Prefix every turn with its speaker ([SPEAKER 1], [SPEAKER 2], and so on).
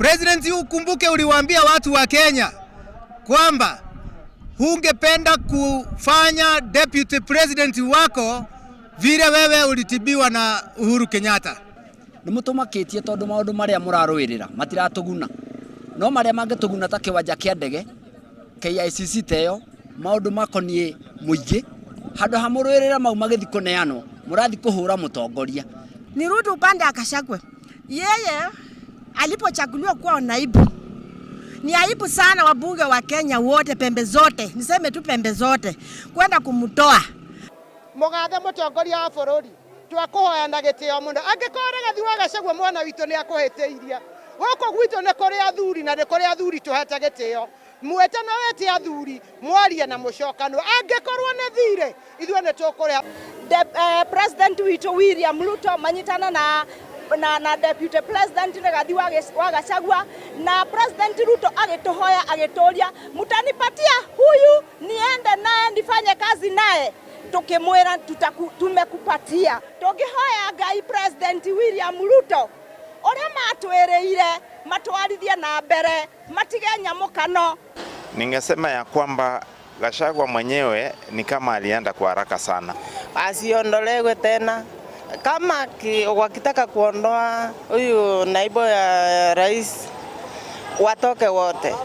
[SPEAKER 1] President, ukumbuke uliwaambia watu wa Kenya kwamba hungependa kufanya deputy president wako vile wewe ulitibiwa na Uhuru Kenyatta.
[SPEAKER 2] Nä må tå makä tie tondå maå ndå marä a må rarå ä rä ra matiratå no marä a mangä tå guna ta kä wanja kä a ndege KICC teyo maå ndå makoniä må ingä handå ha må rå ä rä ra mau magä thiä kå neanwo må rathiĩ kå hå ra må tongoria.
[SPEAKER 3] Nirudi upande akashagwe. Yeye alipochaguliwa kuwa naibu, ni aibu sana wabunge wa Kenya wote pembe zote, niseme tu pembe zote, kwenda kumtoa.
[SPEAKER 4] Mugathe mutongoria wa bururi, twakuhoya na gitio muno, angikorwo Rigathi wa Gachagua mwana witũ nĩ akũhĩtĩirie, gũkũ gwitũ nĩ kũrĩ athuri na nĩ kũrĩ athuri tũhete gĩtĩo, mwĩte na wĩte athuri mwarie na mũcokanwo, angĩkorwo nĩ thirĩ ithuĩ nĩ tũkũrĩha.
[SPEAKER 5] President witũ William Ruto manyitana na Deputy President Rigathi wa Gachagua, na President Ruto agĩtũhoya agĩtũria, "Mtanipatia huyu niende naye nifanye kazi naye?" Tukimwira, "Tumekupatia." Tũngĩhoya Ngai President William Ruto ũrĩa matwĩrĩire matwarithie na mbere, matige nyamũkano.
[SPEAKER 6] Ningesema ya kwamba Gachagua mwenyewe ni kama alienda kwa haraka sana.
[SPEAKER 7] Asiondolewe tena. Kama wakitaka kuondoa huyu naibu ya rais, watoke wote.